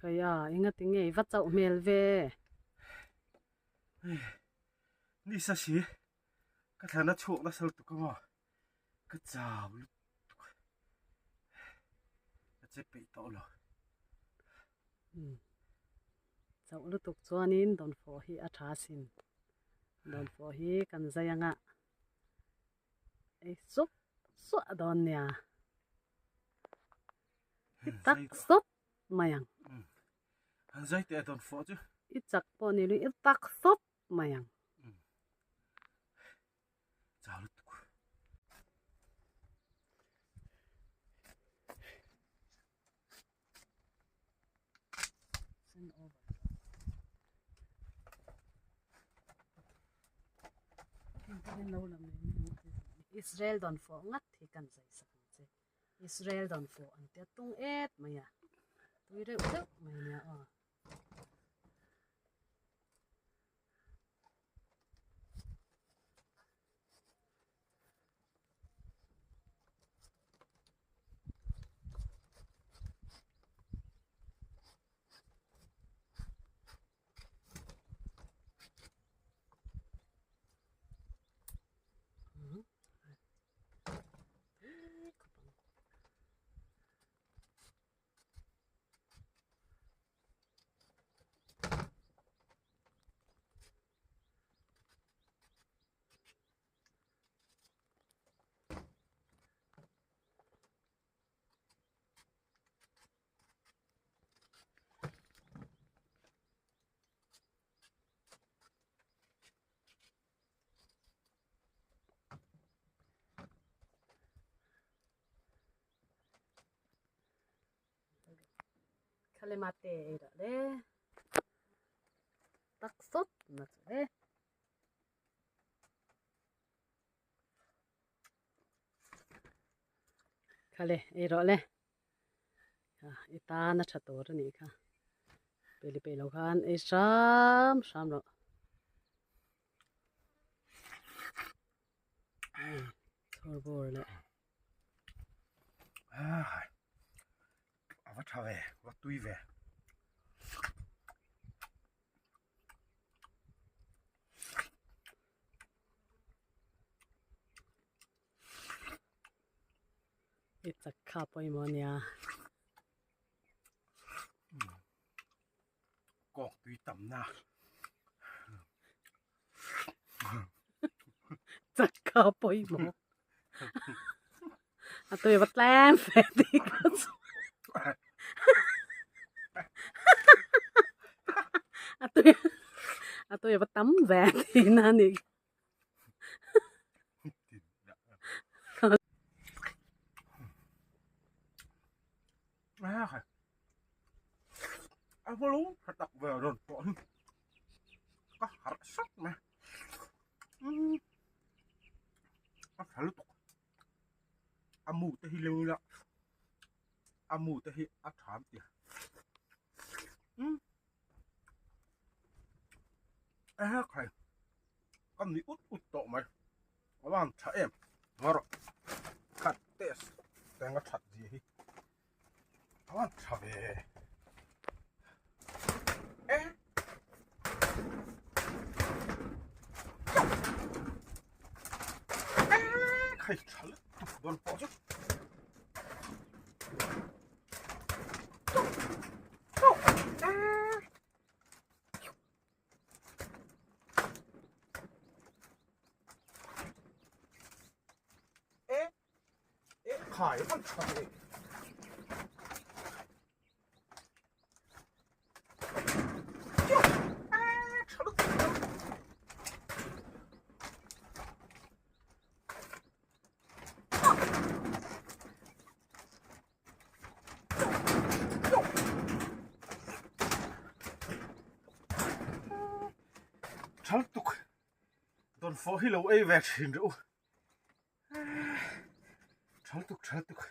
Khaia engati nge i va chauh hmel ve. Ni sa si ka thlan a chhuak nasa lutuk anga ka chau lutuk ka che peih tawh lo. Chauh lutuk chuanin dawnfawh hi a tha asin. Dawnfawh hi kan zai anga ei sup suah dawn nia. I tak sawt mai ang. Han zai teh dawnfawh chu. I chak pawh ni lo i tak sawt mai ang. Chau lutuk. Send over. Israel don fo ngat hi kan zai sak ang che. Israel don fo an tia tung et mai a. Tui reuh reuh mai nia aw. Khale mate ei rawh le tak sawt na chu le. Khale ei rawh le i tan a tha tur a nih kha peli peih lo khan ei hram hram rawh. Chhawr bawr leh. A va tha ve, a va tui ve. I chak kha pawimawh ania. Kawk tui tam na. Chak kha pawimawh. A tui va tlem fe tih ka chu. A tui a tui va tam ve tih na ni. A va lo tha tak ve rawn pawh hi ka harh sat mai a tha lutuk a mu te hi leng ila a mu te hi a tha an ti a khai ka ni ut ut tawh mai a van tha em ngaw rawh khat test teng a that zia hi a van tha ve e khai tha lutuk dawn pawh chu E e khai an tha ve. Thal tuk don fo hi lo ei ve thin ru thal tuk thal tuk.